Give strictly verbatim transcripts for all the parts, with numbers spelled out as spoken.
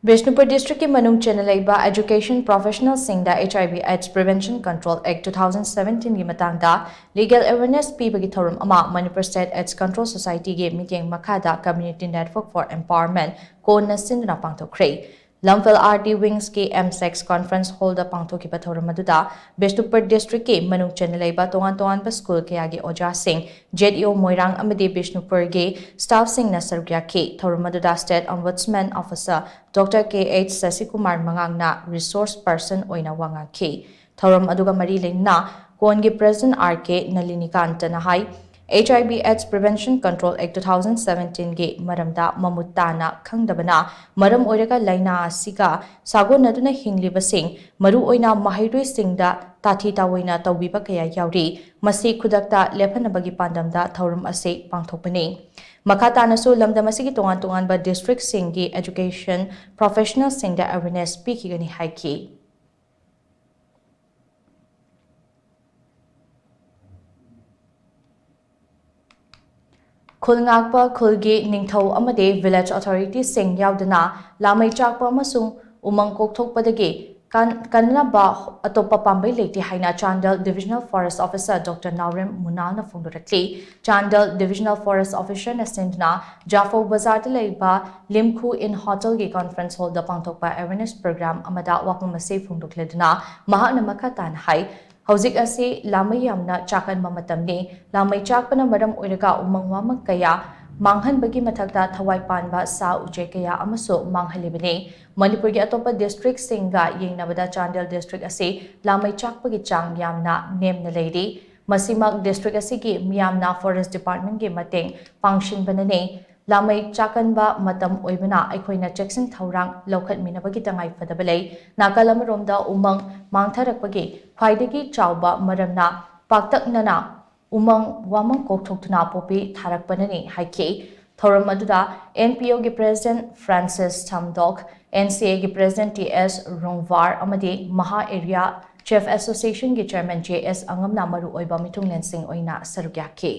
ꯕꯤꯁꯅꯨꯄꯨꯔ ꯗꯤꯁꯇ꯭ꯔꯤꯛꯀꯤ ꯃꯅꯨꯡ ꯆꯟꯅ ꯂꯩꯕ education professionalꯁꯤꯡꯗ HIV AIDS Prevention Control Act two thousand seventeen ꯒꯤ ꯃꯇꯥꯡꯗ legal awareness ꯄꯤꯕꯒꯤ ꯊꯧꯔꯝ ꯑꯃ Manipur State AIDS Control Societyꯒꯤ ꯃꯤꯠꯌꯦꯡ ꯃꯈꯥꯗ Community Network for Empowerment, CONEꯅ ꯁꯤꯟꯗꯨꯅ ꯄꯥꯡꯊꯣꯛꯈ꯭ꯔꯦ꯫ ꯂꯝꯐꯦꯜ RD Wingsꯀꯤ M Six Conference Hallꯗ ꯄꯥꯡꯊꯣꯛꯈꯤꯕ ꯊꯧꯔꯝ ꯑꯗꯨꯗ ꯕꯤꯁꯅꯨꯄꯨꯔ ꯗꯤꯁꯇ꯭ꯔꯤꯛꯀꯤ ꯃꯅꯨꯡ ꯆꯟꯅ ꯂꯩꯕ ꯇꯣꯉꯥꯟ ꯇꯣꯉꯥꯟꯕ ꯁ꯭ꯀꯨꯜ ꯀꯌꯥꯒꯤ ꯑꯣꯖꯥꯁꯤꯡ, ZEO ꯃꯣꯏꯔꯥꯡ ꯑꯃꯗꯤ ꯕꯤꯁꯅꯨꯄꯨꯔꯒꯤ staffꯁꯤꯡꯅ ꯁꯔꯨꯛ ꯌꯥꯈꯤ꯫ ꯊꯧꯔꯝ ꯑꯗꯨꯗ State Ombudsman Officer Doctor K H Sasikumar ꯃꯉꯥꯡꯅ resource person ꯑꯣꯏꯅ ꯋꯥ ꯉꯥꯡꯈꯤ꯫ ꯊꯧꯔꯝ ꯑꯗꯨꯒ ꯃꯔꯤ ꯂꯩꯅꯅ CONEꯒꯤ President R K ꯅꯂꯤꯅꯤꯀꯥꯟꯇꯅ ꯍꯥꯏ, HIV AIDS Prevention Control Act two thousand seventeenꯒꯤ ꯃꯔꯝꯗ ꯃꯃꯨꯠ ꯇꯥꯅ ꯈꯪꯗꯕꯅ ꯃꯔꯝ ꯑꯣꯏꯔꯒ ꯂꯥꯏꯅꯥ ꯑꯁꯤꯒ ꯁꯥꯒꯣꯟꯅꯗꯨꯅ ꯍꯤꯡꯂꯤꯕꯁꯤꯡ, ꯃꯔꯨꯑꯣꯏꯅ ꯃꯍꯩꯔꯣꯏꯁꯤꯡꯗ ꯇꯥꯊꯤ ꯇꯥꯑꯣꯏꯅ ꯇꯧꯕꯤꯕ ꯀꯌꯥ ꯌꯥꯎꯔꯤ꯫ ꯃꯁꯤ ꯈꯨꯗꯛꯇ ꯂꯦꯞꯍꯟꯅꯕꯒꯤ ꯄꯥꯟꯗꯝꯗ ꯊꯧꯔꯝ ꯑꯁꯤ ꯄꯥꯡꯊꯣꯛꯄꯅꯤ꯫ ꯃꯈꯥ ꯇꯥꯅꯁꯨ ꯂꯝꯗꯝ ꯑꯁꯤꯒꯤ ꯇꯣꯉꯥꯟ ꯇꯣꯉꯥꯟꯕ districtꯁꯤꯡꯒꯤ education professionalꯁꯤꯡꯗ awareness ꯄꯤꯈꯤꯒꯅꯤ ꯍꯥꯏꯈꯤ꯫ ꯈꯨꯜ ꯉꯥꯛꯄ ꯈꯨꯜꯒꯤ ꯅꯤꯡꯊꯧ ꯑꯃꯗꯤ village authorityꯁꯤꯡ ꯌꯥꯎꯗꯅ ꯂꯥꯃꯩ ꯆꯥꯛꯄ ꯑꯃꯁꯨꯡ ꯎꯃꯪ ꯀꯣꯛꯊꯣꯛꯄꯗꯒꯤ ꯀꯟ-, ꯀꯟꯅꯕ ꯑꯇꯣꯞꯄ ꯄꯥꯝꯕꯩ ꯂꯩꯇꯦ ꯍꯥꯏꯅ Chandel Divisional Forest Officer Doctor ꯅꯥꯎꯔꯦꯝ ꯃꯨꯅꯥꯜꯅ ꯐꯣꯡꯗꯣꯔꯛꯂꯤ꯫ ꯆꯥꯟꯗꯦꯜ Divisional Forest Officerꯅ ꯁꯤꯟꯗꯨꯅ ꯖꯥꯐꯧ ꯕꯖꯥꯔꯗ ꯂꯩꯕ ꯂꯤꯝꯈꯨ Inn Hotelꯒꯤ conference hallꯗ ꯄꯥꯡꯊꯣꯛꯄ awareness program ꯑꯃꯗ ꯋꯥꯐꯝ ꯑꯁꯤ ꯐꯣꯡꯗꯣꯛꯂꯗꯨꯅ ꯃꯍꯥꯛꯅ ꯃꯈꯥ ꯇꯥꯅ ꯍꯥꯏ, ꯍꯧꯖꯤꯛ ꯑꯁꯤ ꯂꯥꯃꯩ ꯌꯥꯝꯅ ꯆꯥꯛꯀꯟꯕ ꯃꯇꯝꯅꯤ꯫ ꯂꯥꯃꯩ ꯆꯥꯛꯄꯅ ꯃꯔꯝ ꯑꯣꯏꯔꯒ ꯎꯃꯪ ꯋꯥꯃꯪ ꯀꯌꯥ ꯃꯥꯡꯍꯟꯕꯒꯤ ꯃꯊꯛꯇ ꯊꯋꯥꯏ ꯄꯥꯟꯕ ꯁꯥ ꯎꯆꯦꯛ ꯀꯌꯥ ꯑꯃꯁꯨ ꯃꯥꯡꯍꯜꯂꯤꯕꯅꯤ꯫ ꯃꯅꯤꯄꯨꯔꯒꯤ ꯑꯇꯣꯞꯄ districtꯁꯤꯡꯒ ꯌꯦꯡꯅꯕꯗ ꯆꯥꯟꯗꯦꯜ district ꯑꯁꯤ ꯂꯥꯃꯩ ꯆꯥꯛꯄꯒꯤ ꯆꯥꯡ ꯌꯥꯝꯅ ꯅꯦꯝꯅ ꯂꯩꯔꯤ꯫ ꯃꯁꯤꯃꯛ district ꯑꯁꯤꯒꯤ ꯃꯤꯌꯥꯝꯅ Forest Departmentꯀꯤ ꯃꯇꯦꯡ ꯄꯥꯡꯁꯤꯟꯕꯅꯅꯤ꯫ ꯂꯥꯃꯩ ꯆꯥꯛꯀꯟꯕ ꯃꯇꯝ ꯑꯣꯏꯕꯅ ꯑꯩꯈꯣꯏꯅ ꯆꯦꯛꯁꯤꯟ ꯊꯧꯔꯥꯡ ꯂꯧꯈꯠꯃꯤꯟꯅꯕꯒꯤ ꯇꯉꯥꯏ ꯐꯗꯕ ꯂꯩ꯫ ꯅꯥꯀꯜ ꯑꯃꯔꯣꯝꯗ ꯎꯃꯪ ꯃꯥꯡꯊꯔꯛꯄꯒꯤ ꯈ꯭ꯋꯥꯏꯗꯒꯤ ꯆꯥꯎꯕ ꯃꯔꯝꯅ ꯄꯥꯛꯇꯛꯅꯅ ꯎꯃꯪ ꯋꯥꯃꯪ ꯀꯣꯛꯊꯣꯛꯇꯨꯅ ꯄꯣꯄꯤ ꯊꯥꯔꯛꯄꯅꯅꯤ ꯍꯥꯏꯈꯤ꯫ ꯊꯧꯔꯝ ꯑꯗꯨꯗ NPOꯒꯤ President Francis Chamdok, NCAꯒꯤ President T S Rongvar ꯑꯃꯗꯤ ꯃꯍꯥ Area Chief Associationꯒꯤ Chairman J S ꯑꯉꯝꯅ ꯃꯔꯨꯑꯣꯏꯕ ꯃꯤꯊꯨꯡꯂꯦꯟꯁꯤꯡ ꯑꯣꯏꯅ ꯁꯔꯨꯛ ꯌꯥꯈꯤ꯫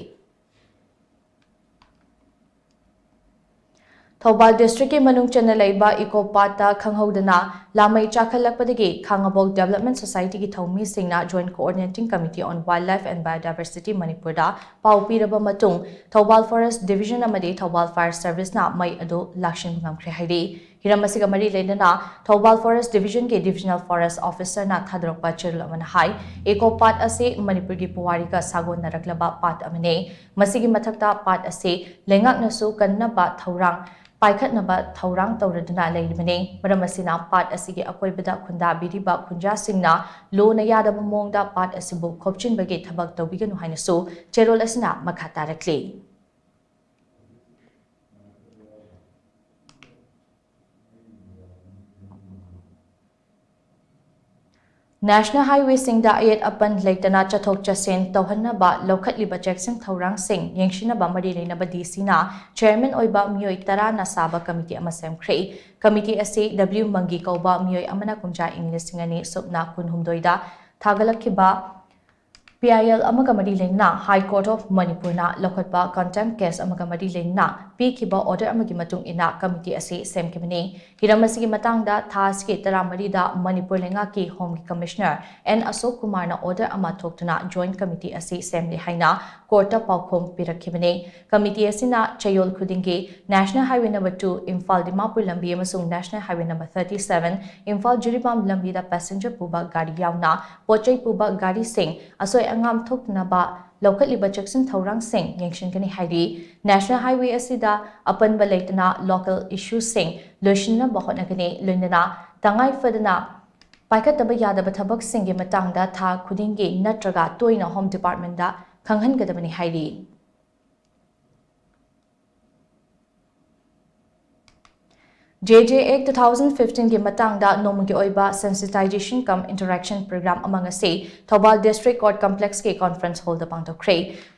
ꯊꯧꯕꯥꯜ ꯗꯤꯁꯇ꯭ꯔꯤꯛꯀꯤ ꯃꯅꯨꯡ ꯆꯟꯅ ꯂꯩꯕ ꯏꯀꯣ ꯄꯥꯠꯇ ꯈꯪꯍꯧꯗꯅ ꯂꯥꯃꯩ ꯆꯥꯈꯠꯂꯛꯄꯗꯒꯤ ꯈꯥꯉꯕꯣꯛ ꯗꯦꯕꯂꯞꯃꯦꯟ ꯁꯣꯁꯥꯏꯇꯤꯒꯤ ꯊꯧꯃꯤꯁꯤꯡꯅ joint coordinating committee on wild life and biodiversity ꯃꯅꯤꯄꯨꯔꯗ ꯄꯥꯎ ꯄꯤꯔꯕ ꯃꯇꯨꯡ ꯊꯧꯕꯥꯜ ꯐꯣꯔꯦꯁ꯭ꯠ ꯗꯤꯕꯤꯖꯟ ꯑꯃꯗꯤ ꯊꯧꯕꯥꯜ ꯐꯥꯌꯔ ꯁꯔꯚꯤꯁꯅ ꯃꯩ ꯑꯗꯨ ꯂꯥꯛꯁꯤꯟꯕ ꯉꯝꯈ꯭ꯔꯦ ꯍꯥꯏꯔꯤ꯫ ꯍꯤꯔꯝ ꯑꯁꯤꯒ ꯃꯔꯤ ꯂꯩꯅꯅ ꯊꯧꯕꯥꯜ ꯐꯣꯔꯦꯁ꯭ꯠ ꯗꯤꯕꯤꯖꯟꯒꯤ ꯗꯤꯕꯤꯖꯅꯦꯜ ꯐꯣꯔꯦꯁ꯭ꯠ ꯑꯣꯐꯤꯁꯔꯅ ꯊꯥꯗꯣꯔꯛꯄ ꯆꯦꯔꯣꯜ ꯑꯃꯅ ꯍꯥꯏ, ꯏꯀꯣ ꯄꯥꯠ ꯑꯁꯤ ꯃꯅꯤꯄꯨꯔꯒꯤ ꯄꯨꯋꯥꯔꯤꯒ ꯁꯥꯒꯣꯟꯅꯔꯛꯂꯕ ꯄꯥꯠ ꯑꯃꯅꯤ꯫ ꯃꯁꯤꯒꯤ ꯃꯊꯛꯇ ꯄꯥꯠ ꯑꯁꯤ ꯂꯩꯉꯥꯛꯅꯁꯨ ꯀꯟꯅꯕ ꯊꯧꯔꯥꯡ ꯄꯥꯏꯈꯠꯅꯕ ꯊꯧꯔꯥꯡ ꯇꯧꯔꯗꯨꯅ ꯂꯩꯔꯤꯕꯅꯤ꯫ ꯃꯔꯝ ꯑꯁꯤꯅ ꯄꯥꯠ ꯑꯁꯤꯒꯤ ꯑꯀꯣꯏꯕꯗ ꯈꯨꯟꯗꯥꯕꯤꯔꯤꯕ ꯈꯨꯟꯖꯥꯁꯤꯡꯅ ꯂꯣꯅ ꯌꯥꯗꯕ ꯃꯑꯣꯡꯗ ꯄꯥꯠ ꯑꯁꯤꯕꯨ ꯈꯣꯞꯆꯤꯟꯕꯒꯤ ꯊꯕꯛ ꯇꯧꯕꯤꯒꯅꯨ ꯍꯥꯏꯅꯁꯨ ꯆꯦꯔꯣꯜ ꯑꯁꯤꯅ ꯃꯈꯥ ꯇꯥꯔꯛꯂꯤ꯫ ꯅꯦꯁꯅꯦꯜ ꯍꯥꯏꯋꯦꯁꯤꯡꯗ ꯑꯌꯦꯠ ꯑꯄꯟ ꯂꯩꯇꯅ ꯆꯠꯊꯣꯛ ꯆꯠꯁꯤꯟ ꯇꯧꯍꯟꯅꯕ ꯂꯧꯈꯠꯂꯤꯕ ꯆꯦꯛꯁꯤꯟ ꯊꯧꯔꯥꯡꯁꯤꯡ ꯌꯦꯡꯁꯤꯟꯅꯕ ꯃꯔꯤ ꯂꯩꯅꯕ ꯗꯤ ꯁꯤꯅ ꯆꯦꯌꯔꯃꯦꯟ ꯑꯣꯏꯕ ꯃꯤꯑꯣꯏ ꯇꯔꯥꯅ ꯁꯥꯕ ꯀꯃꯤꯇꯤ ꯑꯃ ꯁꯦꯝꯈ꯭ꯔꯦ꯫ ꯀꯃꯤꯇꯤ ꯑꯁꯤ ꯗꯕ꯭ꯂꯤꯎ ꯃꯪꯒꯤ ꯀꯧꯕ ꯃꯤꯑꯣꯏ ꯑꯃꯅ ꯀꯨꯝꯖꯥ ꯏꯪ ꯂꯤꯁꯤꯡ ꯑꯅꯤ ꯁꯨꯞꯅ ꯀꯨꯟꯍꯨꯝꯗꯣꯏꯗ ꯊꯥꯒꯠꯂꯛꯈꯤꯕ ꯄꯤ ꯑꯥꯏ ꯑꯦꯜ ꯑꯃꯒ ꯃꯔꯤ ꯂꯩꯅꯅ High Court of ꯃꯅꯤꯄꯨꯔꯅ ꯂꯧꯈꯠꯄ ꯀꯟꯇꯦꯝꯞ ꯀꯦꯁ ꯑꯃꯒ ꯃꯔꯤ ꯂꯩꯅꯅ ꯄꯤꯈꯤꯕ ꯑꯣꯔꯗꯔ ꯑꯃꯒꯤ ꯃꯇꯨꯡ ꯏꯟꯅ ꯀꯃꯤꯇꯤ ꯑꯁꯤ ꯁꯦꯝꯈꯤꯕꯅꯤ꯫ ꯍꯤꯔꯝ ꯑꯁꯤꯒꯤ ꯃꯇꯥꯡꯗ ꯊꯥ ꯑꯁꯤꯒꯤ ꯇꯔꯥꯃꯔꯤꯗ ꯃꯅꯤꯄꯨꯔ ꯂꯩꯉꯥꯛꯀꯤ ꯍꯣꯝꯒꯤ ꯀꯃꯤꯁꯅꯔ ꯑꯦꯟ ꯑꯁꯣꯛ ꯀꯨꯃꯥꯔꯅ ꯑꯣꯔꯗꯔ ꯑꯃ ꯊꯣꯛꯇꯨꯅ ꯖꯣꯏꯟꯠ ꯀꯃꯤꯇꯤ ꯑꯁꯤ ꯁꯦꯝꯂꯦ ꯍꯥꯏꯅ ꯀꯣꯔꯠꯇ ꯄꯥꯎꯈꯨꯝ ꯄꯤꯔꯛꯈꯤꯕꯅꯤ꯫ ꯀꯃꯤꯇꯤ ꯑꯁꯤꯅ ꯆꯌꯣꯜ ꯈꯨꯗꯤꯡꯒꯤ national highway number two Imphal Dimapur ꯂꯝꯕꯤ ꯑꯃꯁꯨꯡ national highway number thirty seven Imphal Jiribam ꯂꯝꯕꯤꯗ ꯄꯦꯁꯦꯟꯖꯔ ꯄꯨꯕ ꯒꯥꯔꯤ ꯌꯥꯎꯅ ꯄꯣꯠ ꯆꯩ ꯄꯨꯕ ꯒꯥꯔꯤꯁꯤꯡ ꯑꯁꯣꯏ ꯑꯉꯥꯝ ꯊꯣꯛꯇꯅꯕ ꯂꯧꯈꯠꯂꯤꯕ ꯆꯦꯛꯁꯤꯟ ꯊꯧꯔꯥꯡꯁꯤꯡ ꯌꯦꯡꯁꯤꯟꯒꯅꯤ ꯍꯥꯏꯔꯤ꯫ ꯅꯦꯁꯅꯦꯜ ꯍꯥꯏꯋꯦ ꯑꯁꯤꯗ ꯑꯄꯟꯕ ꯂꯩꯇꯅ ꯂꯣꯀꯦꯜ ꯏꯁꯨꯁꯤꯡ ꯂꯣꯏꯁꯤꯟꯅꯕ ꯍꯣꯠꯅꯒꯅꯤ꯫ ꯂꯣꯏꯅꯅ ꯇꯉꯥꯏ ꯐꯗꯅ ꯄꯥꯏꯈꯠꯇꯕ ꯌꯥꯗꯕ ꯊꯕꯛꯁꯤꯡꯒꯤ ꯃꯇꯥꯡꯗ ꯊꯥ ꯈꯨꯗꯤꯡꯒꯤ ꯅꯠꯇ꯭ꯔꯒ ꯇꯣꯏꯅ ꯍꯣꯝ ꯗꯤꯄꯥꯔꯠꯃꯦꯟꯗ ꯈꯪꯍꯟꯒꯗꯕꯅꯤ ꯍꯥꯏꯔꯤ꯫ J J act two thousand ꯐꯤꯐꯇꯤꯟꯒꯤ ꯃꯇꯥꯡꯗ ꯅꯣꯡꯃꯒꯤ ꯑꯣꯏꯕ sensitization cum interaction program ꯑꯃ ꯉꯁꯤ ꯊꯧꯕꯥꯜ ꯗꯤꯁꯇ꯭ꯔꯤꯛ ꯀꯣꯔꯠ ꯀꯝꯄ꯭ꯂꯦꯛꯁꯀꯤ ꯀꯣꯟꯐ꯭ꯔꯦꯟꯁ ꯍꯣꯜꯗ ꯄꯥꯡꯊꯣꯛꯈ꯭ꯔꯦ꯫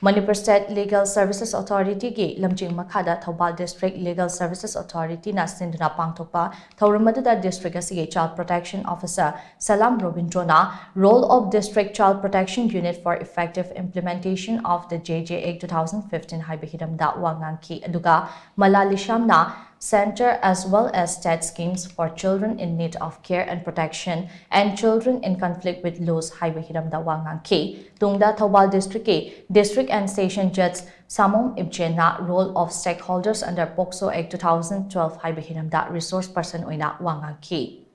ꯃꯅꯤꯄꯨꯔ ꯁ꯭ꯇꯦꯠ ꯂꯤꯒꯦꯜ ꯁꯔꯚꯤꯁꯦꯁ ꯑꯣꯊꯣꯔꯤꯇꯤꯒꯤ ꯂꯝꯖꯤꯡ ꯃꯈꯥꯗ ꯊꯧꯕꯥꯜ ꯗꯤꯁꯇ꯭ꯔꯤꯛ ꯂꯤꯒꯦꯜ ꯁꯔꯚꯤꯁꯦꯁ ꯑꯣꯊꯣꯔꯤꯇꯤꯅ ꯁꯤꯟꯗꯨꯅ ꯄꯥꯡꯊꯣꯛꯄ ꯊꯧꯔꯝ ꯑꯗꯨꯗ ꯗꯤꯁꯇ꯭ꯔꯤꯛ ꯑꯁꯤꯒꯤ ꯆꯥꯏꯜ ꯄ꯭ꯔꯣꯇꯦꯛꯁꯟ ꯑꯣꯐꯤꯁꯔ ꯁꯂꯥꯝ ꯔꯣꯕꯤꯟꯗ꯭ꯔꯣꯅ Role of District Child Protection Unit for Effective Implementation of the J J Act two thousand fifteen ꯍꯥꯏꯕ ꯍꯤꯔꯝꯗ ꯋꯥ ꯉꯥꯡꯈꯤ꯫ ꯑꯗꯨꯒ ꯃꯂꯥ ꯂꯤꯁꯥꯝꯅ Center as well as state schemes for children in need of care and protection and children in conflict with laws ꯍꯥꯏꯕ ꯍꯤꯔꯝꯗ ꯋꯥ ꯉꯥꯡꯈꯤ꯫ ꯇꯨꯡꯗ ꯊꯧꯕꯥꯜ ꯗꯤꯁꯇ꯭ꯔꯤꯛꯀꯤ District and Session Judge ꯁꯥꯃꯣꯝ ꯏꯕꯖꯦꯟꯅ Role of Stakeholders under POCSO Act two thousand twelve ꯍꯥꯏꯕ ꯍꯤꯔꯝꯗ resource person ꯑꯣꯏꯅ ꯋꯥ ꯉꯥꯡꯈꯤ꯫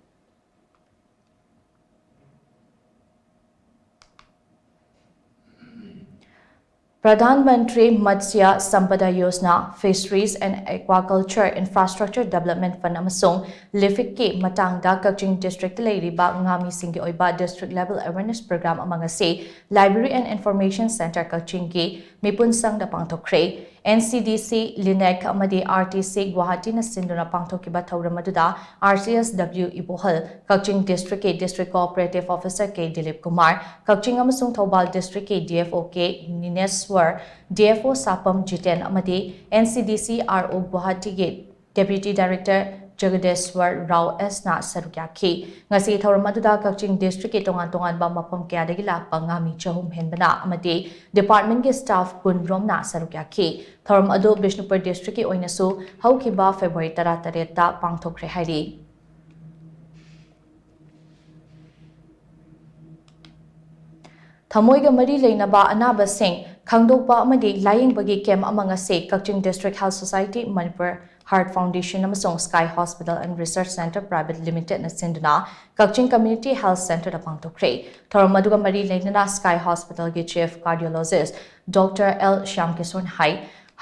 Pradhan Mantri Matsya Sampada Yojana Fisheries and Aquaculture Infrastructure Development Fund ꯑꯃꯁꯨꯡ ꯂꯤꯐꯤꯠꯀꯤ ꯃꯇꯥꯡꯗ ꯀꯛꯆꯤꯡ ꯗꯤꯁꯇ꯭ꯔꯤꯛꯇ ꯂꯩꯔꯤꯕ ꯉꯥꯃꯤꯁꯤꯡꯒꯤ ꯑꯣꯏꯕ district level awareness program ꯑꯃ ꯉꯁꯤ Library and Information Center ꯀꯛꯆꯤꯡꯒꯤ ꯃꯤꯄꯨꯟ ꯁꯪꯗ ꯄꯥꯡꯊꯣꯛꯈ꯭ꯔꯦ꯫ NCDC, ꯂꯤꯅꯦꯛ ꯑꯃꯗꯤ RTC ꯒꯨꯋꯥꯍꯥꯇꯤꯅ ꯁꯤꯟꯗꯨꯅ ꯄꯥꯡꯊꯣꯛꯈꯤꯕ ꯊꯧꯔꯝ ꯑꯗꯨꯗ RCSW ꯏꯕꯣꯍꯜ, ꯀꯛꯆꯤꯡ ꯗꯤꯁꯇ꯭ꯔꯤꯛꯀꯤ District Cooperative Officer ꯀꯦ ꯗꯤꯂꯤꯞ ꯀꯨꯃꯥꯔ, ꯀꯛꯆꯤꯡ ꯑꯃꯁꯨꯡ ꯊꯧꯕꯥꯜ ꯗꯤꯁꯇ꯭ꯔꯤꯛꯀꯤ DFO ꯀꯦ ꯅꯤꯅꯦꯁ꯭ꯋꯔ, DFO ꯁꯥꯄꯝ ꯖꯤꯇꯦꯟ ꯑꯃꯗꯤ NCDC RO ꯒꯨꯋꯥꯍꯥꯇꯤꯒꯤ Deputy Director ꯖꯒꯗꯦꯁ꯭ꯋꯔ Rao ꯑꯦꯁꯅ ꯁꯔꯨꯛ ꯌꯥꯈꯤ꯫ ꯉꯁꯤ ꯊꯧꯔꯝ ꯑꯗꯨꯗ ꯀꯛꯆꯤꯡ ꯗꯤꯁꯇ꯭ꯔꯤꯛꯀꯤ ꯇꯣꯉꯥꯟ ꯇꯣꯉꯥꯟꯕ ꯃꯐꯝ ꯀꯌꯥꯗꯒꯤ ꯂꯥꯛꯄ ꯉꯥꯃꯤ ꯆꯍꯨꯝ ꯍꯦꯟꯕꯅ ꯑꯃꯗꯤ department ꯀꯤ staff ꯀꯨꯟ ꯔꯣꯝꯅ ꯁꯔꯨꯛ ꯌꯥꯈꯤ꯫ ꯊꯧꯔꯝ ꯑꯗꯨ ꯕꯤꯁꯅꯨꯄꯨꯔ ꯗꯤꯁꯇ꯭ꯔꯤꯛꯀꯤ ꯑꯣꯏꯅꯁꯨ ꯍꯧꯈꯤꯕ ꯐꯦꯕ꯭ꯔꯨꯋꯥꯔꯤ ꯇꯔꯥꯇꯔꯦꯠꯇ ꯄꯥꯡꯊꯣꯛꯈ꯭ꯔꯦ ꯍꯥꯏꯔꯤ꯫ ꯊꯃꯣꯏꯒ ꯃꯔꯤ ꯂꯩꯅꯕ ꯑꯅꯥꯕꯁꯤꯡ ꯈꯪꯗꯣꯛꯄ ꯑꯃꯗꯤ ꯂꯥꯌꯦꯡꯕꯒꯤ camp ꯑꯃ ꯉꯁꯤ ꯀꯛꯆꯤꯡ District Health Society Manipur Heart Foundation ꯑꯃꯁꯨꯡ Sky Hospital and Research Center Private Limited ꯅ ꯁꯤꯟꯗꯨꯅ ꯀꯛꯆꯤꯡ Community Health Center ꯗ ꯄꯥꯡꯊꯣꯛꯈ꯭ꯔꯦ꯫ ꯊꯧꯔꯝ ꯑꯗꯨꯒ ꯃꯔꯤ ꯂꯩꯅꯅ Sky Hospital ꯒꯤ Chief Cardiologist Doctor L ꯁ꯭ꯌꯥꯝꯀꯤꯁꯣꯔꯅ ꯍꯥꯏ,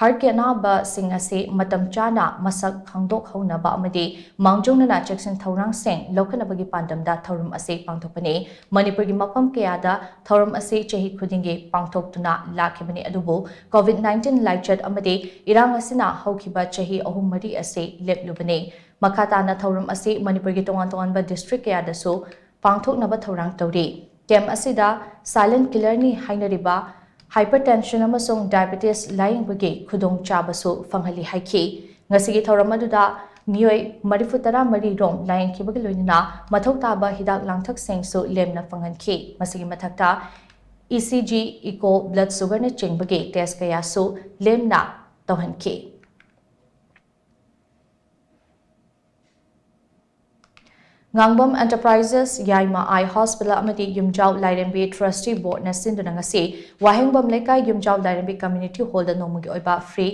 heart ꯀꯤ ꯑꯅꯥꯕꯁꯤꯡ ꯑꯁꯤ ꯃꯇꯝ ꯆꯥꯅ ꯃꯁꯛ ꯈꯪꯗꯣꯛꯍꯧꯅꯕ ꯑꯃꯗꯤ ꯃꯥꯡꯖꯧꯅꯅ ꯆꯦꯛꯁꯤꯟ ꯊꯧꯔꯥꯡꯁꯤꯡ ꯂꯧꯈꯠꯅꯕꯒꯤ ꯄꯥꯟꯗꯝꯗ ꯊꯧꯔꯝ ꯑꯁꯤ ꯄꯥꯡꯊꯣꯛꯄꯅꯤ꯫ ꯃꯅꯤꯄꯨꯔꯒꯤ ꯃꯐꯝ ꯀꯌꯥꯗ ꯊꯧꯔꯝ ꯑꯁꯤ ꯆꯍꯤ ꯈꯨꯗꯤꯡꯒꯤ ꯄꯥꯡꯊꯣꯛꯇꯨꯅ ꯂꯥꯛꯈꯤꯕꯅꯤ, ꯑꯗꯨꯕꯨ COVID nineteen ꯂꯥꯏꯆꯠ ꯑꯃꯗꯤ ꯏꯔꯥꯡ ꯑꯁꯤꯅ ꯍꯧꯈꯤꯕ ꯆꯍꯤ ꯑꯍꯨꯝ ꯃꯔꯤ ꯑꯁꯤ ꯂꯦꯞꯂꯨꯕꯅꯤ꯫ ꯃꯈꯥ ꯇꯥꯅ ꯊꯧꯔꯝ ꯑꯁꯤ ꯃꯅꯤꯄꯨꯔꯒꯤ ꯇꯣꯉꯥꯟ ꯇꯣꯉꯥꯟꯕ district ꯀꯌꯥꯗꯁꯨ ꯄꯥꯡꯊꯣꯛꯅꯕ ꯊꯧꯔꯥꯡ ꯇꯧꯔꯤ꯫ Camp ꯑꯁꯤꯗ silent killer ꯅꯤ ꯍꯥꯏꯅꯔꯤꯕ hypertension ꯑꯃꯁꯨꯡ diabetes ꯂꯥꯌꯦꯡꯕꯒꯤ ꯈꯨꯗꯣꯡꯆꯥꯕꯁꯨ ꯐꯪꯍꯜꯂꯤ ꯍꯥꯏꯈꯤ꯫ ꯉꯁꯤꯒꯤ ꯊꯧꯔꯝ ꯑꯗꯨꯗ ꯃꯤꯑꯣꯏ ꯃꯔꯤꯐꯨ ꯇꯔꯥ ꯃꯔꯤ ꯔꯣꯝ ꯂꯥꯌꯦꯡꯈꯤꯕꯒ ꯂꯣꯏꯅꯅ ꯃꯊꯧ ꯇꯥꯕ ꯍꯤꯗꯥꯛ ꯂꯥꯡꯊꯛꯁꯤꯡꯁꯨ ꯂꯦꯝꯅ ꯐꯪꯍꯟꯈꯤ꯫ ꯃꯁꯤꯒꯤ ꯃꯊꯛꯇ ECG, echo, blood sugar ꯅꯆꯤꯡꯕꯒꯤ test ꯀꯌꯥꯁꯨ ꯂꯦꯝꯅ ꯇꯧꯍꯟꯈꯤ꯫ ꯉꯥꯡꯕꯝ Enterprises, ꯌꯥꯏꯃ Eye Hospital ꯑꯃꯗꯤ ꯌꯨꯝꯖꯥꯎ ꯂꯥꯏꯔꯦꯝꯕꯤ Trustee Boardꯅ ꯁꯤꯟꯗꯨꯅ ꯉꯁꯤ ꯋꯥꯍꯦꯡꯕꯝ ꯂꯩꯀꯥꯏ ꯌꯨꯝꯖꯥꯎ ꯂꯥꯏꯔꯦꯝꯕꯤ Community Hallꯗ ꯅꯣꯡꯃꯒꯤ ꯑꯣꯏꯕ free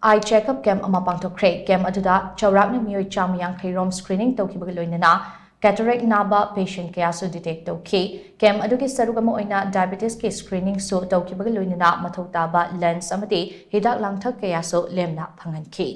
eye checkup camp ꯑꯃ ꯄꯥꯡꯊꯣꯛꯈ꯭ꯔꯦ꯫ Camp ꯑꯗꯨꯗ ꯆꯥꯎꯔꯥꯛꯅ ꯃꯤꯑꯣꯏ ꯆꯥꯝꯃ ꯌꯥꯡꯈꯩ ꯔꯣꯝ screening ꯇꯧꯈꯤꯕꯒ ꯂꯣꯏꯅꯅ cataract ꯅꯥꯕ patient ꯀꯌꯥꯁꯨ detect ꯇꯧꯈꯤ꯫ Camp ꯑꯗꯨꯒꯤ ꯁꯔꯨꯛ ꯑꯃ ꯑꯣꯏꯅ diabetesꯀꯤ screeningꯁꯨ ꯇꯧꯈꯤꯕꯒ ꯂꯣꯏꯅꯅ ꯃꯊꯧ ꯇꯥꯕ lens ꯑꯃꯗꯤ ꯍꯤꯗꯥꯛ ꯂꯥꯡꯊꯛ ꯀꯌꯥꯁꯨ ꯂꯦꯝꯅ ꯐꯪꯍꯟꯈꯤ꯫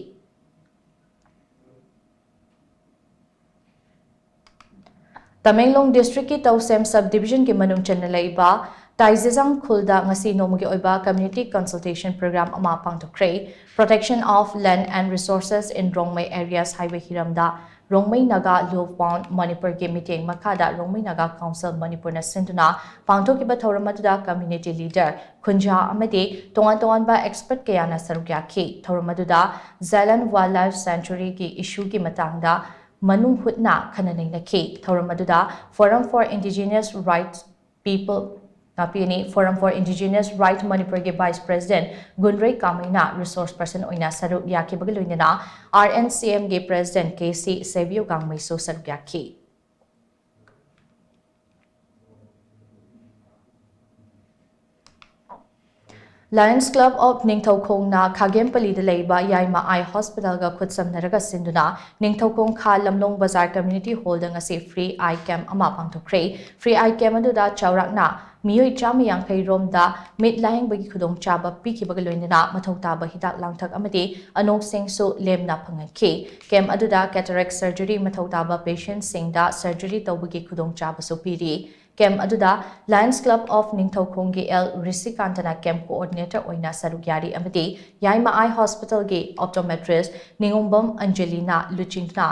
ꯇꯃꯦꯡꯂꯣꯡ districtꯀꯤ ꯇꯧꯁꯦꯝ sub divisionꯒꯤ ꯃꯅꯨꯡ ꯆꯟꯅ ꯂꯩꯕ ꯇꯥꯏꯖꯦꯖꯥꯡ ꯈꯨꯜꯗ ꯉꯁꯤ ꯅꯣꯡꯃꯒꯤ ꯑꯣꯏꯕ community consultation program ꯑꯃ ꯄꯥꯡꯊꯣꯛꯈ꯭ꯔꯦ꯫ Protection of Land and Resources in Rongmei Areas ꯍꯥꯏꯕ ꯍꯤꯔꯝꯗ ꯔꯣꯡꯃꯩ ꯅꯥꯒꯥ Law Found ꯃꯅꯤꯄꯨꯔꯒꯤ ꯃꯤꯠꯌꯦꯡ ꯃꯈꯥꯗ ꯔꯣꯡꯃꯩ ꯅꯥꯒꯥ Council ꯃꯅꯤꯄꯨꯔꯅ ꯁꯤꯟꯗꯨꯅ ꯄꯥꯡꯊꯣꯛꯈꯤꯕ ꯊꯧꯔꯝ ꯑꯗꯨꯗ community leader, ꯈꯨꯟꯖꯥ ꯑꯃꯗꯤ ꯇꯣꯉꯥꯟ ꯇꯣꯉꯥꯟꯕ expert ꯀꯌꯥꯅ ꯁꯔꯨꯛ ꯌꯥꯈꯤ꯫ ꯊꯧꯔꯝ ꯑꯗꯨꯗ Zaland Wildlife Sanctuaryꯒꯤ issueꯒꯤ ꯃꯇꯥꯡꯗ ꯃꯅꯨꯡ ꯍꯨꯠꯅ ꯈꯟꯅ ꯅꯩꯅꯈꯤ꯫ ꯊꯧꯔꯝ ꯑꯗꯨꯗ Forum for Indigenous Rights People, ꯉꯥꯛꯄꯤꯒꯅꯤ, Forum for Indigenous Rights ꯃꯅꯤꯄꯨꯔꯒꯤ Vice President ꯒꯨꯟꯔꯩ ꯀꯥꯃꯩꯅ resource person ꯑꯣꯏꯅ ꯁꯔꯨꯛ ꯌꯥꯈꯤꯕꯒ ꯂꯣꯏꯅꯅ RNCMꯒꯤ President ꯀꯦ ꯁꯤ ꯁꯦꯕꯤꯌꯨ ꯒꯥꯡꯃꯩꯁꯨ ꯁꯔꯨꯛ ꯌꯥꯈꯤ꯫ Lions Club of ꯅꯤꯡꯊꯧꯈꯣꯡꯅ ꯈꯥꯒꯦꯝꯄꯜꯂꯤꯗ ꯂꯩꯕ ꯌꯥꯏꯃ Eye Hospitalꯒ ꯈꯨꯠꯁꯝꯅꯔꯒ ꯁꯤꯟꯗꯨꯅ ꯅꯤꯡꯊꯧꯈꯣꯡ ꯈꯥ ꯂꯝꯂꯣꯡ ꯕꯖꯥꯔ Community Hallꯗ ꯉꯁꯤ free eye camp ꯑꯃ ꯄꯥꯡꯊꯣꯛꯈ꯭ꯔꯦ꯫ Free eye camp ꯑꯗꯨꯗ ꯆꯥꯎꯔꯥꯛꯅ ꯃꯤꯑꯣꯏ ꯆꯥꯝꯃ ꯌꯥꯡꯈꯩ ꯔꯣꯝꯗ ꯃꯤꯠ ꯂꯥꯌꯦꯡꯕꯒꯤ ꯈꯨꯗꯣꯡꯆꯥꯕ ꯄꯤꯈꯤꯕꯒ ꯂꯣꯏꯅꯅ ꯃꯊꯧ ꯇꯥꯕ ꯍꯤꯗꯥꯛ ꯂꯥꯡꯊꯛ ꯑꯃꯗꯤ ꯑꯅꯣꯛꯁꯤꯡꯁꯨ ꯂꯦꯝꯅ ꯐꯪꯍꯟꯈꯤ꯫ Camp ꯑꯗꯨꯗ cataract surgery ꯃꯊꯧ ꯇꯥꯕ patientꯁꯤꯡꯗ surgery ꯇꯧꯕꯒꯤ ꯈꯨꯗꯣꯡꯆꯥꯕꯁꯨ ꯄꯤꯔꯤ꯫ Camp ꯑꯗꯨꯗ Lions Club of ꯅꯤꯡꯊꯧꯈꯣꯡꯒꯤ ꯑꯦꯜ ꯔꯤꯁꯤꯀꯥꯟꯇꯅ camp coordinator ꯑꯣꯏꯅ ꯁꯔꯨꯛ ꯌꯥꯔꯤ ꯑꯃꯗꯤ ꯌꯥꯏꯃ Eye Hospitalꯒꯤ optometrist ꯅꯤꯉꯣꯝꯕꯝ ꯑꯟꯖꯂꯤꯅ ꯂꯨꯆꯤꯡꯗꯨꯅ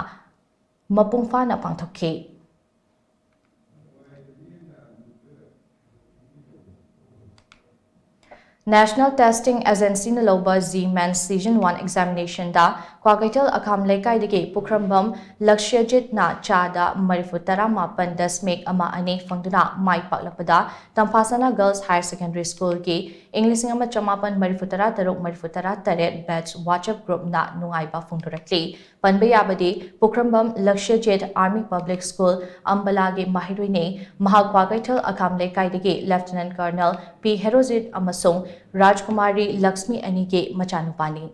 ꯃꯄꯨꯡ ꯐꯥꯅ ꯄꯥꯡꯊꯣꯛꯈꯤ꯫ National Testing Agencyꯅ ꯂꯧꯕ ꯖꯤ ꯃꯦꯟꯁ Season One Examinationꯗ ꯀ꯭ꯋꯥꯀꯩꯊꯦꯜ ꯑꯈꯥꯝ ꯂꯩꯀꯥꯏꯗꯒꯤ ꯄꯨꯈ꯭ꯔꯝꯕꯝ ꯂꯛꯁ꯭ꯌꯖꯤꯠꯅ ꯆꯥꯗ ꯃꯔꯤꯐꯨ ꯇꯔꯥ ꯃꯥꯄꯟ ꯗꯁꯃꯤꯛ ꯑꯃ ꯑꯅꯤ ꯐꯪꯗꯨꯅ ꯃꯥꯏ ꯄꯥꯛꯂꯛꯄꯗ ꯇꯝꯐꯥꯁꯅꯥ Girls Higher Secondary Schoolꯒꯤ ꯏꯪ ꯂꯤꯁꯤꯡ ꯑꯃ ꯆꯃꯥꯄꯟ ꯃꯔꯤꯐꯨ ꯇꯔꯥ ꯇꯔꯨꯛ ꯃꯔꯤꯐꯨ ꯇꯔꯥ ꯇꯔꯦꯠ batch WhatsApp groupꯅ ꯅꯨꯡꯉꯥꯏꯕ ꯐꯣꯡꯗꯣꯔꯛꯂꯤ꯫ ꯄꯟꯕ ꯌꯥꯕꯗꯤ ꯄꯨꯈ꯭ꯔꯝꯕꯝ ꯂꯛꯁ꯭ꯌꯖꯤꯠ Army Public School ꯑꯝꯕꯂꯥꯒꯤ ꯃꯍꯩꯔꯣꯏꯅꯤ꯫ ꯃꯍꯥꯛ ꯀ꯭ꯋꯥꯀꯩꯊꯦꯜ ꯑꯈꯥꯝ ꯂꯩꯀꯥꯏꯗꯒꯤ Lieutenant Colonel ꯄꯤ ꯍꯦꯔꯣꯖꯤꯠ ꯑꯃꯁꯨꯡ ꯔꯥꯖꯀꯨꯃꯥꯔꯤ ꯂꯛꯁꯃꯤ ꯑꯅꯤꯒꯤ ꯃꯆꯥꯅꯨꯄꯥꯅꯤ꯫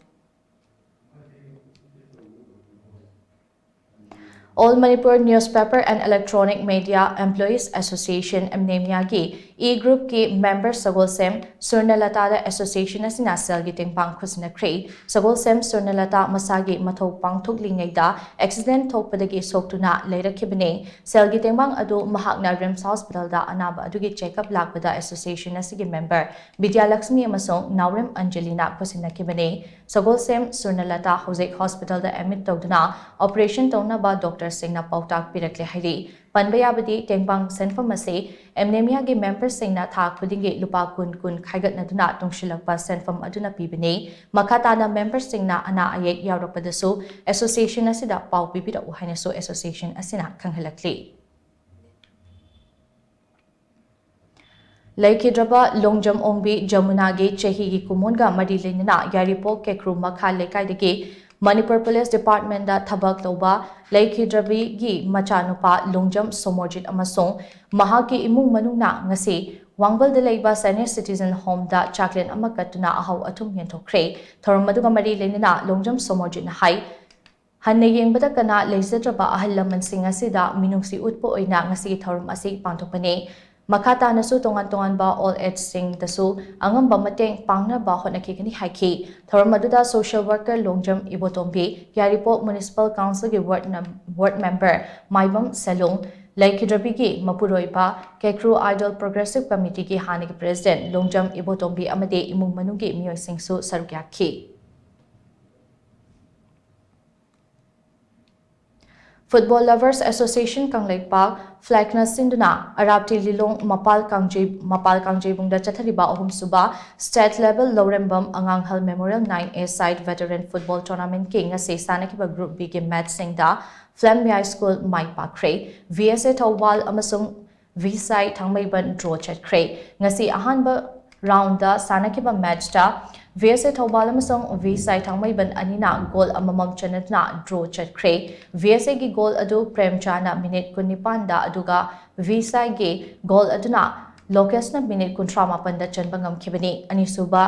All Manipur Newspaper and Electronic Media Employees Association, MNEMEAꯒꯤ E groupꯀꯤ member Sagolsem ꯁꯨꯔꯅꯂꯇꯥꯗ association ꯑꯁꯤꯅ ꯁꯦꯜꯒꯤ ꯇꯦꯡꯕꯥꯡ ꯈꯨꯠꯁꯤꯟꯅꯈ꯭ꯔꯦ꯫ ꯁꯒꯣꯜꯁꯦꯝ ꯁꯨꯔꯅꯂꯇꯥ ꯃꯁꯥꯒꯤ ꯃꯊꯧ ꯄꯥꯡꯊꯣꯛꯂꯤꯉꯩꯗ accident ꯊꯣꯛꯄꯗꯒꯤ ꯁꯣꯛꯇꯨꯅ ꯂꯩꯔꯛꯈꯤꯕꯅꯤ꯫ ꯁꯦꯜꯒꯤ ꯇꯦꯡꯕꯥꯡ ꯑꯗꯨ ꯃꯍꯥꯛꯅ RIMS hospitalꯗ ꯑꯅꯥꯕ ꯑꯗꯨꯒꯤ check up ꯂꯥꯛꯄꯗ association ꯑꯁꯤꯒꯤ member ꯕꯤꯗ꯭ꯌꯥꯂꯛꯁꯃꯤ ꯑꯃꯁꯨꯡ ꯅꯥꯎꯔꯦꯝ ꯑꯟꯖꯂꯤꯅ ꯈꯨꯠꯁꯤꯟꯅꯈꯤꯕꯅꯤ꯫ ꯁꯒꯣꯜꯁꯦꯝ ꯁꯨꯔꯅꯂꯇꯥ ꯍꯧꯖꯤꯛ hospitalꯗ admit ꯇꯧꯗꯨꯅ operation ꯇꯧꯅꯕ doctorꯁꯤꯡꯅ ꯄꯥꯎꯇꯥꯛ ꯄꯤꯔꯛꯂꯦ ꯍꯥꯏꯔꯤ꯫ ꯄꯟꯕ ꯌꯥꯕꯗꯤ ꯇꯦꯡꯕꯥꯡ ꯁꯦꯟꯐꯝ ꯑꯁꯤ MNEMEAꯒꯤ memberꯁꯤꯡꯅ ꯊꯥ ꯈꯨꯗꯤꯡꯒꯤ ꯂꯨꯄꯥ ꯀꯨꯟ ꯀꯨꯟ ꯈꯥꯏꯒꯠꯅꯗꯨꯅ ꯇꯨꯡꯁꯤꯜꯂꯛꯄ ꯁꯦꯟꯐꯝ ꯑꯗꯨꯅ ꯄꯤꯕꯅꯤ꯫ ꯃꯈꯥ ꯇꯥꯅ memberꯁꯤꯡꯅ ꯑꯅꯥ ꯑꯌꯦꯛ ꯌꯥꯎꯔꯛꯄꯗꯁꯨ association ꯑꯁꯤꯗ ꯄꯥꯎ ꯄꯤꯕꯤꯔꯛꯎ ꯍꯥꯏꯅꯁꯨ association ꯑꯁꯤꯅ ꯈꯪꯍꯜꯂꯛꯂꯤ꯫ ꯂꯩꯈꯤꯗ꯭ꯔꯕ ꯂꯣꯡꯖꯝ ꯑꯣꯡꯕꯤ ꯖꯃꯨꯅꯥꯒꯤ ꯆꯍꯤꯒꯤ ꯀꯨꯝꯑꯣꯟꯒ ꯃꯔꯤ ꯂꯩꯅꯅ ꯌꯥꯏꯔꯤꯄꯣꯛ ꯀꯦꯀ꯭ꯔꯨ ꯃꯈꯥ ꯂꯩꯀꯥꯏꯗꯒꯤ Manipur Police Departmentꯗ ꯊꯕꯛ ꯇꯧꯕ ꯂꯩꯈꯤꯗ꯭ꯔꯕꯤꯒꯤ ꯃꯆꯥꯅꯨꯄꯥ ꯂꯣꯡꯖꯝ ꯁꯣꯃꯣꯔꯖꯤꯠ ꯑꯃꯁꯨꯡ ꯃꯍꯥꯛꯀꯤ ꯏꯃꯨꯡ ꯃꯅꯨꯡꯅ ꯉꯁꯤ ꯋꯥꯡꯕꯜꯗ ꯂꯩꯕ Senior Citizen Homeꯗ ꯆꯥꯛꯂꯦꯟ ꯑꯃ ꯀꯠꯇꯨꯅ ꯑꯍꯥꯎ ꯑꯊꯨꯝ ꯌꯦꯟꯊꯣꯛꯈ꯭ꯔꯦ꯫ ꯊꯧꯔꯝ ꯑꯗꯨꯒ ꯃꯔꯤ ꯂꯩꯅꯅ ꯂꯣꯡꯖꯝ ꯁꯣꯃꯣꯔꯖꯤꯠꯅ ꯍꯥꯏ, ꯍꯟꯅ ꯌꯦꯡꯕꯗ ꯀꯅꯥ ꯂꯩꯖꯗ꯭ꯔꯕ ꯑꯍꯜ ꯂꯃꯟꯁꯤꯡ ꯑꯁꯤꯗ ꯃꯤꯅꯨꯡꯁꯤ ꯎꯠꯄ ꯑꯣꯏꯅ ꯉꯁꯤꯒꯤ ꯊꯧꯔꯝ ꯑꯁꯤ ꯄꯥꯡꯊꯣꯛꯄꯅꯤ꯫ ꯃꯈꯥ ꯇꯥꯅꯁꯨ ꯇꯣꯉꯥꯟ ꯇꯣꯉꯥꯟꯕ old ageꯁꯤꯡꯗꯁꯨ ꯑꯉꯝꯕ ꯃꯇꯦꯡ ꯄꯥꯡꯅꯕ ꯍꯣꯠꯅꯈꯤꯒꯅꯤ ꯍꯥꯏꯈꯤ꯫ ꯊꯧꯔꯝ ꯑꯗꯨꯗ social worker ꯂꯣꯡꯖꯝ ꯏꯕꯣꯇꯣꯝꯕꯤ, ꯌꯥꯏꯔꯤꯄꯣꯛ Municipal Councilꯒꯤ ward ꯅꯝ-, ward member ꯃꯥꯏꯕꯝ ꯁꯦꯂꯨꯡ, ꯂꯩꯈꯤꯗ꯭ꯔꯕꯤꯒꯤ ꯃꯄꯨꯔꯣꯏꯕ, ꯀꯦꯀ꯭ꯔꯨ Idol Progressive Committeeꯒꯤ ꯍꯥꯟꯅꯒꯤ president ꯂꯣꯡꯖꯝ ꯏꯕꯣꯇꯣꯝꯕꯤ ꯑꯃꯗꯤ ꯏꯃꯨꯡ ꯃꯅꯨꯡꯒꯤ ꯃꯤꯑꯣꯏꯁꯤꯡꯁꯨ ꯁꯔꯨꯛ ꯌꯥꯈꯤ꯫ Football Lovers Association ꯀꯪꯂꯩꯄꯥꯛ ꯐ꯭ꯂꯦꯛꯅ ꯁꯤꯟꯗꯨꯅ ꯑꯔꯥꯞꯇꯤ ꯂꯤꯂꯣꯡ ꯃꯄꯥꯜ ꯀꯥꯡꯖꯩ-, ꯃꯄꯥꯜ ꯀꯥꯡꯖꯩꯕꯨꯡꯗ ꯆꯠꯊꯔꯤꯕ ꯑꯍꯨꯝꯁꯨꯕ State Level Laurembam ꯑꯉꯥꯡꯍꯜ Memorial nine A side Veteran Football Tournamentꯀꯤ ꯉꯁꯤ ꯁꯥꯟꯅꯈꯤꯕ Group Bꯒꯤ matchꯁꯤꯡꯗ ꯐ꯭ꯂꯦꯝ ꯃꯌꯥꯏ ꯁ꯭ꯀꯨꯜ ꯃꯥꯏ ꯄꯥꯛꯈ꯭ꯔꯦ꯫ ꯚꯤ ꯑꯦꯁ ꯑꯦ ꯊꯧꯕꯥꯜ ꯑꯃꯁꯨꯡ ꯚꯤ ꯁꯥꯏ ꯊꯥꯡꯃꯩꯕꯟ draw ꯆꯠꯈ꯭ꯔꯦ꯫ ꯉꯁꯤ ꯑꯍꯥꯟꯕ roundꯗ ꯁꯥꯟꯅꯈꯤꯕ matchꯇ ꯚꯤ ꯑꯦꯁ ꯑꯦ ꯊꯧꯕꯥꯜ ꯑꯃꯁꯨꯡ ꯚꯤ ꯁꯥꯏ ꯊꯥꯡꯃꯩꯕꯟ ꯑꯅꯤꯅ goal ꯑꯃꯃꯝ ꯆꯟꯅꯗꯨꯅ draw ꯆꯠꯈ꯭ꯔꯦ꯫ ꯚꯤ ꯑꯦꯁ ꯑꯦꯒꯤ goal ꯑꯗꯨ ꯄ꯭ꯔꯦꯝꯆꯥꯅ minute ꯀꯨꯟꯅꯤꯄꯥꯟꯗ, ꯑꯗꯨꯒ ꯚꯤ ꯁꯥꯏꯒꯤ goal ꯑꯗꯨꯅ ꯂꯣꯀꯦꯁꯅ minute ꯀꯨꯟꯊ꯭ꯔꯥ ꯃꯥꯄꯟꯗ ꯆꯟꯕ ꯉꯝꯈꯤꯕꯅꯤ꯫ ꯑꯅꯤꯁꯨꯕ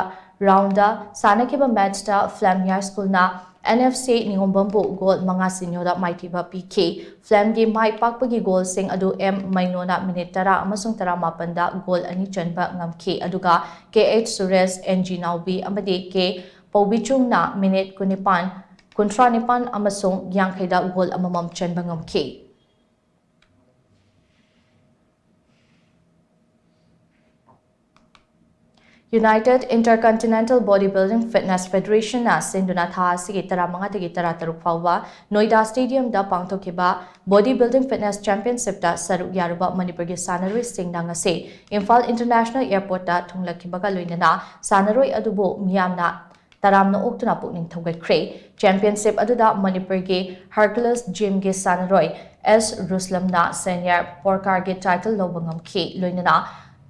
roundꯗ ꯁꯥꯟꯅꯈꯤꯕ matchꯇ ꯐ꯭ꯂꯦꯝ ꯃꯌꯥꯏ ꯁ꯭ꯀꯨꯜꯅ ꯑꯦꯟ ꯑꯦꯐ ꯁꯤ ꯅꯤꯉꯣꯝꯕꯝꯕꯨ goal ꯃꯉꯥ ꯁꯤꯅꯣꯗ ꯃꯥꯏꯊꯤꯕ ꯄꯤꯈꯤ꯫ ꯐ꯭ꯂꯦꯝꯒꯤ ꯃꯥꯏ ꯄꯥꯛꯄꯒꯤ goalꯁꯤꯡ ꯑꯗꯨ ꯑꯦꯝ ꯃꯩꯅꯣꯅ minute ꯇꯔꯥ ꯑꯃꯁꯨꯡ ꯇꯔꯥꯃꯥꯄꯟꯗ goal ꯑꯅꯤ ꯆꯟꯕ ꯉꯝꯈꯤ, ꯑꯗꯨꯒ ꯀꯦ ꯑꯩꯆ ꯁꯨꯔꯦꯁ, ꯑꯦꯟ ꯖꯤ ꯅꯥꯎꯕꯤ ꯑꯃꯗꯤ ꯀꯦ ꯄꯧꯕꯤꯆꯨꯡꯅ minute ꯀꯨꯟꯅꯤꯄꯥꯟ, ꯀꯨꯟꯊ꯭ꯔꯥ ꯅꯤꯄꯥꯟ ꯑꯃꯁꯨꯡ ꯌꯥꯡꯈꯩꯗ goal ꯑꯃꯃꯝ ꯆꯟꯕ ꯉꯝꯈꯤ꯫ United Intercontinental Bodybuilding Fitness Federationꯅ ꯁꯤꯟꯗꯨꯅ ꯊꯥ ꯑꯁꯤꯒꯤ ꯇꯔꯥꯃꯉꯥꯗꯒꯤ ꯇꯔꯥꯇꯔꯨꯛ ꯐꯥꯎꯕ ꯅꯣꯏꯗꯥ Stadiumꯗ ꯄꯥꯡꯊꯣꯛꯈꯤꯕ Bodybuilding Fitness Championshipꯇ ꯁꯔꯨꯛ ꯌꯥꯔꯨꯕ ꯃꯅꯤꯄꯨꯔꯒꯤ ꯁꯥꯟꯅꯔꯣꯏꯁꯤꯡꯅ ꯉꯁꯤ ꯏꯝꯐꯥꯜ International Airportꯇ ꯊꯨꯡꯂꯈꯤꯕꯒ ꯂꯣꯏꯅꯅ ꯁꯥꯟꯅꯔꯣꯏ ꯑꯗꯨꯕꯨ ꯃꯤꯌꯥꯝꯅ ꯇꯔꯥꯝꯅ ꯑꯣꯛꯇꯨꯅ ꯄꯨꯛꯅꯤꯡ ꯊꯧꯒꯠꯈ꯭ꯔꯦ꯫ Championship ꯑꯗꯨꯗ ꯃꯅꯤꯄꯨꯔꯒꯤ Hercules Gymꯒꯤ ꯁꯥꯟꯅꯔꯣꯏ ꯑꯦꯁ ꯔꯨꯁꯂꯝꯅ senior ꯄ꯭ꯔꯣꯀꯥꯔꯒꯤ title ꯂꯧꯕ ꯉꯝꯈꯤ꯫ ꯂꯣꯏꯅꯅ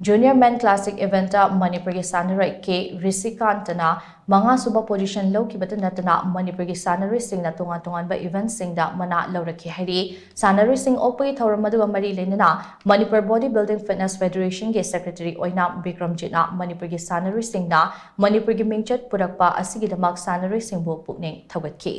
Junior Men Classic eventꯇ ꯃꯅꯤꯄꯨꯔꯒꯤ ꯁꯥꯟꯅꯔꯣꯏ ꯀꯦ ꯔꯤꯁꯤꯀꯥꯟꯇꯅ ꯃꯉꯥꯁꯨꯕ position ꯂꯧꯈꯤꯕꯇ ꯅꯠꯇꯅ ꯃꯅꯤꯄꯨꯔꯒꯤ ꯁꯥꯟꯅꯔꯣꯏꯁꯤꯡꯅ ꯇꯣꯉꯥꯟ ꯇꯣꯉꯥꯟꯕ eventꯁꯤꯡꯗ ꯃꯅꯥ ꯂꯧꯔꯛꯈꯤ ꯍꯥꯏꯔꯤ꯫ ꯁꯥꯟꯅꯔꯣꯏꯁꯤꯡ ꯑꯣꯛꯄꯒꯤ ꯊꯧꯔꯝ ꯑꯗꯨꯒ ꯃꯔꯤ ꯂꯩꯅꯅ ꯃꯅꯤꯄꯨꯔ Bodybuilding Fitness Federationꯒꯤ secretary ꯑꯣꯏꯅ ꯕꯤꯀ꯭ꯔꯝꯖꯤꯠꯅ ꯃꯅꯤꯄꯨꯔꯒꯤ ꯁꯥꯟꯅꯔꯣꯏꯁꯤꯡꯅ ꯃꯅꯤꯄꯨꯔꯒꯤ ꯃꯤꯡꯆꯠ ꯄꯨꯔꯛꯄ ꯑꯁꯤꯒꯤꯗꯃꯛ ꯁꯥꯟꯅꯔꯣꯏꯁꯤꯡꯕꯨ ꯄꯨꯛꯅꯤꯡ ꯊꯧꯒꯠꯈꯤ꯫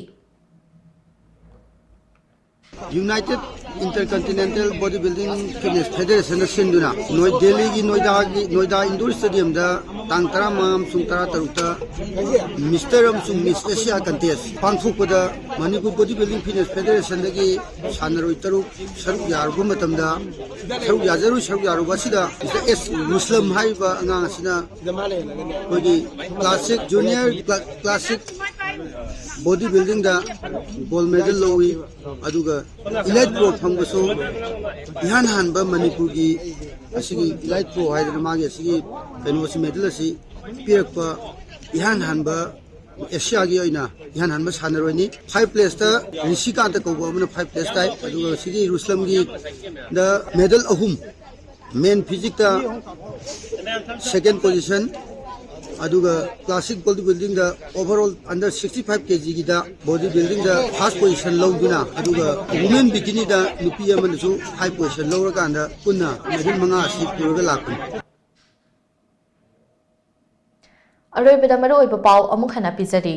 United Intercontinental Bodybuilding Fitness Federationꯅ ꯁꯤꯟꯗꯨꯅ ꯅꯣꯏ-, ꯗꯦꯜꯂꯤꯒꯤ ꯅꯣꯏꯗꯥꯒꯤ, ꯅꯣꯏꯗꯥ Indoor Stadiumꯗ ꯇꯥꯡ ꯇꯔꯥꯃꯉꯥ ꯑꯃꯁꯨꯡ ꯇꯔꯥꯇꯔꯨꯛꯇ Mister ꯑꯃꯁꯨꯡ Miss Asia Contest ꯄꯥꯡꯊꯣꯛꯄꯗ Manipur Bodybuilding Fitness Federationꯗꯒꯤ ꯁꯥꯟꯅꯔꯣꯏ ꯇꯔꯨꯛ ꯁꯔꯨꯛ ꯌꯥꯔꯨꯕ ꯃꯇꯝꯗ, ꯁꯔꯨꯛ ꯌꯥꯖꯔꯨ-, ꯁꯔꯨꯛ ꯌꯥꯔꯨꯕ ꯑꯁꯤꯗ Mister ꯑꯦꯁ ꯔꯨꯁꯂꯝ ꯍꯥꯏꯔꯤꯕ ꯑꯉꯥꯡ ꯑꯁꯤꯅ ꯑꯩꯈꯣꯏꯒꯤ classic, junior cla-, classic Body buildingꯗ gold medal ꯂꯧꯏ꯫ ꯑꯗꯨꯒ elite pro ꯐꯪꯕꯁꯨ ꯏꯍꯥꯟ ꯍꯥꯟꯕ ꯃꯅꯤꯄꯨꯔꯒꯤ ꯑꯁꯤꯒꯤ elite pro ꯍꯥꯏꯗꯅ ꯃꯥꯒꯤ ꯑꯁꯤꯒꯤ ꯀꯩꯅꯣꯁꯤ medal ꯑꯁꯤ ꯄꯤꯔꯛꯄ ꯏꯍꯥꯟ ꯍꯥꯟꯕ ꯑꯦꯁꯤꯌꯥꯒꯤ ꯑꯣꯏꯅ ꯏꯍꯥꯟ ꯍꯥꯟꯕ ꯁꯥꯟꯅꯔꯣꯏꯅꯤ꯫ Five placeꯇ ꯔꯤꯁꯤꯀꯥꯟꯇ ꯀꯧꯕ ꯑꯃꯅ five place ꯇꯥꯏ꯫ ꯑꯗꯨꯒ ꯁꯤꯒꯤ ꯔꯨꯁꯂꯝꯒꯤꯗ medal ꯑꯍꯨꯝ, men physicꯇ second position, ꯑꯗꯨꯒ classic body buildingꯗ overall under sixty five kgꯒꯤꯗ body buildingꯗ first position ꯂꯧꯗꯨꯅ, ꯑꯗꯨꯒ women bikiniꯗ ꯅꯨꯄꯤ ꯑꯃꯅꯁꯨ five position ꯂꯧꯔꯀꯥꯟꯗ ꯄꯨꯟꯅ medal ꯃꯉꯥ ꯑꯁꯤ ꯄꯨꯔꯒ ꯂꯥꯛꯄꯅꯤ꯫ ꯑꯔꯣꯏꯕꯗ ꯃꯔꯨꯑꯣꯏꯕ ꯄꯥꯎ ꯑꯃꯨꯛ ꯍꯟꯅ ꯄꯤꯖꯔꯤ꯫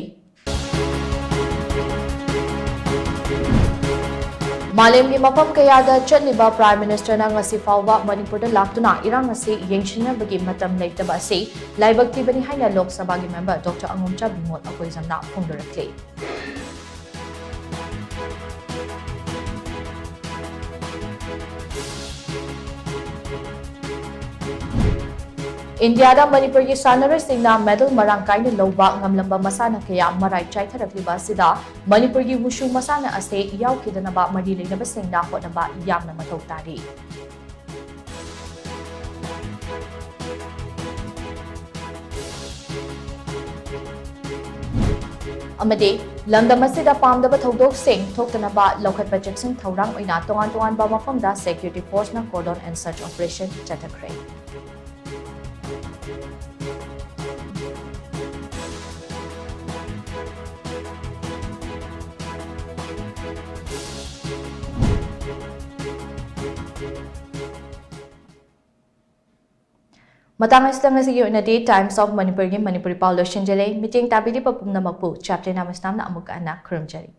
ꯃꯥꯂꯦꯝꯒꯤ ꯃꯐꯝ ꯀꯌꯥꯗ ꯆꯠꯂꯤꯕ Prime Ministerꯅ ꯉꯁꯤ ꯐꯥꯎꯕ ꯃꯅꯤꯄꯨꯔꯗ ꯂꯥꯛꯇꯨꯅ ꯏꯔꯥꯡ ꯑꯁꯤ ꯌꯦꯡꯁꯤꯟꯅꯕꯒꯤ ꯃꯇꯝ ꯂꯩꯇꯕ ꯑꯁꯤ ꯂꯥꯏꯕꯛ ꯊꯤꯕꯅꯤ ꯍꯥꯏꯅ ꯂꯣꯛ ꯁꯚꯥꯒꯤ member Doctor ꯑꯉꯣꯝꯆꯥ ꯕꯤꯃꯣꯜ ꯑꯀꯣꯏꯖꯝꯅ ꯐꯣꯡꯗꯣꯔꯛꯂꯤ꯫ ꯏꯟꯗꯤꯌꯥꯗ ꯃꯅꯤꯄꯨꯔꯒꯤ ꯁꯥꯟꯅꯔꯣꯏꯁꯤꯡꯅ medal ꯃꯔꯥꯡ ꯀꯥꯏꯅ ꯂꯧꯕ ꯉꯝꯂꯝꯕ ꯃꯁꯥꯟꯅ ꯀꯌꯥ ꯃꯔꯥꯏ ꯆꯥꯏꯊꯔꯛꯂꯤꯕ ꯑꯁꯤꯗ ꯃꯅꯤꯄꯨꯔꯒꯤ wushu ꯃꯁꯥꯟꯅ ꯑꯁꯤ ꯌꯥꯎꯈꯤꯗꯅꯕ ꯃꯔꯤ ꯂꯩꯅꯕꯁꯤꯡꯅ ꯍꯣꯠꯅꯕ ꯌꯥꯝꯅ ꯃꯊꯧ ꯇꯥꯔꯤ꯫ ꯑꯃꯗꯤ ꯂꯝꯗꯝ ꯑꯁꯤꯗ ꯄꯥꯝꯗꯕ ꯊꯧꯗꯣꯛꯁꯤꯡ ꯊꯣꯛꯇꯅꯕ ꯂꯧꯈꯠꯄ ꯆꯦꯛꯁꯤꯟ ꯊꯧꯔꯥꯡ ꯑꯣꯏꯅ ꯇꯣꯉꯥꯟ ꯇꯣꯉꯥꯟꯕ ꯃꯐꯝꯗ security forceꯅ cordon and search operation ꯆꯠꯊꯈ꯭ꯔꯦ꯫ ꯃꯇꯥꯡ ꯑꯁꯤꯗ ꯉꯁꯤꯒꯤ ꯑꯣꯏꯅꯗꯤ Times of Manipurꯒꯤ ꯃꯅꯤꯄꯨꯔꯤ ꯄꯥꯎ ꯂꯣꯏꯁꯤꯟꯖꯔꯦ꯫ ꯃꯤꯠꯌꯦꯡ ꯇꯥꯕꯤꯔꯤꯕ ꯄꯨꯝꯅꯃꯛꯄꯨ ꯆꯥꯞꯇꯦ ꯅꯥꯃꯁꯅꯥꯝꯅ ꯑꯃꯨꯛꯀ ꯍꯟꯅ ꯈꯨꯔꯨꯝꯖꯔꯤ꯫